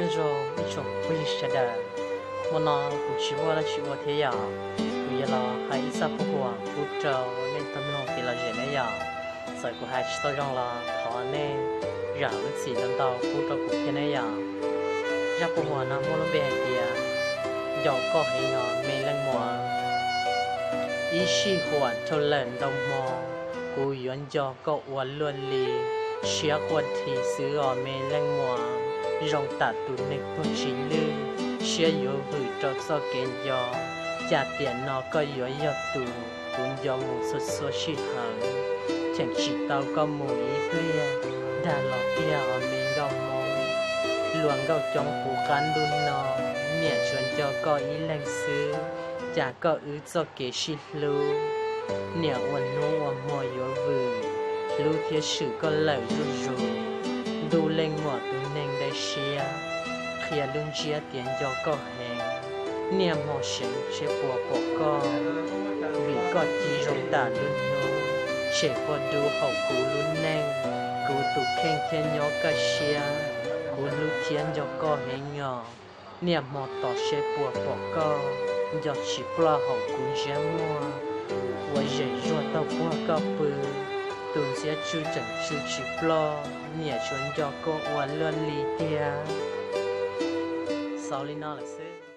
Nyob zoo ib tsoom phooj ywg sawv daws, hmo no kuv tsis muaj dab tsi ua thiab yom, kuv yuav los hais ib zaj paj huam pub rau nej tau mloog kev lom zem na yom. Txawm kuv hais tsis tau zoo los thov nej zam lub txim ntau ntau pub rau kuv thiab na yom. Zaj paj huam no muaj lub npe hais tias nco koj heev os me leej muam. Ib sij huam dhau lawm ntau hmo, kuv yuav nco koj ua luaj li, siab quaj dhi xwb os me leej muam. Zoo tam tus neeg puag tsis lwj, siab yuav vwm rau txoj kev nco, cas tiam no koj yuav yog tus kuv nco mus txhua txhua sij hawm. Cheem tsis tau koj mus ib pliag, dag los tiag os me nkauj Hmoob. Luag nkauj coob puv qab ntuj no, niam tsuas nco koj ib leeg xwb, cas koj wb txoj kev sib hlub, niam ua hnub ua hmo yuav vwm, hlub thiab swm koj lawm zuj zus. Ntuj leej muam tus neeg ntawd siab, qhia lub ntsiab tias nco koj heev. Niaj hmo seev seb puas pom koj, vim koj ci zoo tam lub hnub, tshem pua dub hauv kuv lub neej. Kuv tus kheej thiaj nyob kaj siab, kuv hlub thiab nco koj heev os. Niaj hmo tos seb puas pom koj, nco tsis ploj hauv kuv ntsiab muag. Ua zem zuag taug puag koj pw, tus ntxhiab tsw tseem tsw tsis ploj, niam tsuas nco koj ua luaj li tiag. Xaus li no lawm xwb.